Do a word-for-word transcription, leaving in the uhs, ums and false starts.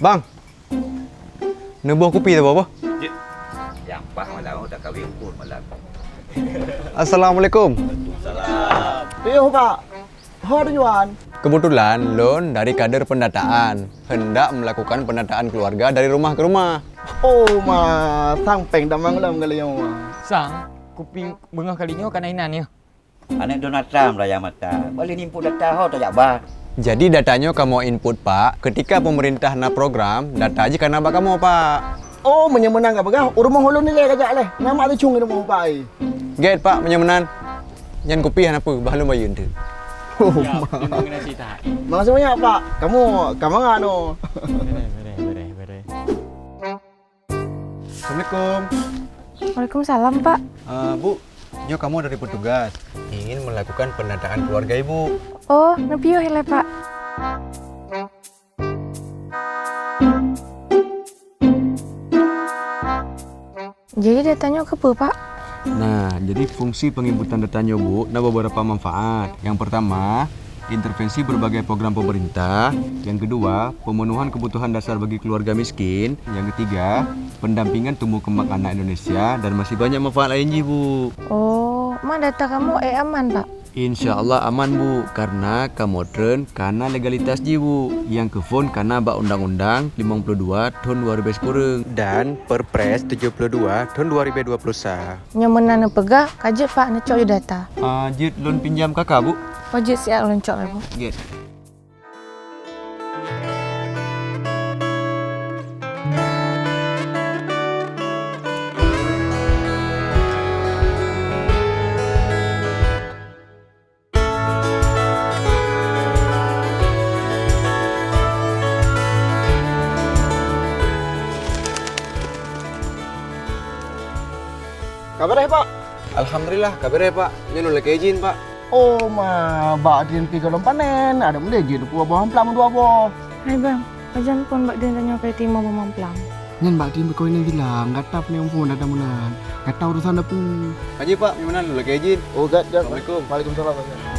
Bang, neuboh kupi saboh boh? Jeuet. Nyang paih malam, udah kawin pun malam. Assalamualaikum. Waalaikumsalam. Yoh, Pak. Ho tujuan? Kebetulan lôn dari kader pendataan, hendak melakukan pendataan keluarga dari rumah ke rumah. Oh, ma, sang péng tamong lom kali nyoe, ma. Sang, kupi beungoh kali nyoe ka na inan nyoe. Aneuk Donald Trump raya mata. Boleh nimpuk data ho tajak ba. Jadi data nyoe kamoe input, Pak, ketika pemerintah na program, data jih ka na bak kamoe, Pak. Oh, meunyoe meunan ka peugah, u rumoh ulôn ilée kajak lé. Nama teucung i rumoh, Pak, ai. Gét, Pak, meunyoe meunan. Nyan kupi hana peue, bah lôn bayeue enteuk. Oh, ma. Terima kasih banyak, Pak. Kamoe ka mangat nyoe. Bereh, bereh, bereh, bereh. Assalamualaikum. Waalaikumsalam, Pak. Ah, Bu, nyoe kamoe dari petugas. Ingin melakukan pendataan keluarga Ibu. Oh, neupiôh ilée, Pak. Jadi data nyoe keupeue, Pak? Nah, jadi fungsi penginputan data nyoe, Bu, na beberapa manfaat. Yang pertama, intervensi berbagai program pemerintah. Yang kedua, pemenuhan kebutuhan dasar bagi keluarga miskin. Yang ketiga, pendampingan tumbuh kembang anak Indonesia dan masih banyak manfaat lain jih, Bu. Oh, ma data kamoe, eh, aman, Pak? Insya Allah aman, Bu, karena kamoe treun ka na legalitas jih, Bu, nyang keuphon ka na bak Undang-Undang limong puluh dua thon dua ribèe sikureueng dan Perpres tujuh puluh dua thon dua ribèe dua puluh sa. Nyoe meunan neupeugah, ka jeuet, Pak, neucok yue data. Ah, jeuet lôn pinjam kaka, Bu? Oh, jeuet, siat lôn cok lé, Bu. Jeuet. Ka beureh, Pak? Alhamdulillah, ka beureh, Pak. Nyoe lôn lakèe ijin, Pak. Oh, ma, bak Dien pih gohlom panen, adak meulé jeuet dua boh amplam dua boh. Hai, Bang, pajan phon bak Dien tanyoe ka timoh boh amplam? Nyan bak Dien pih keunan bilang, gata peuneuk phon dada meunan. Gata urusan dapur. Haji, Pak, meunan lôn lakèe ijin. Oh, gèt, gèt. Assalamualaikum. Waalaikumsalam.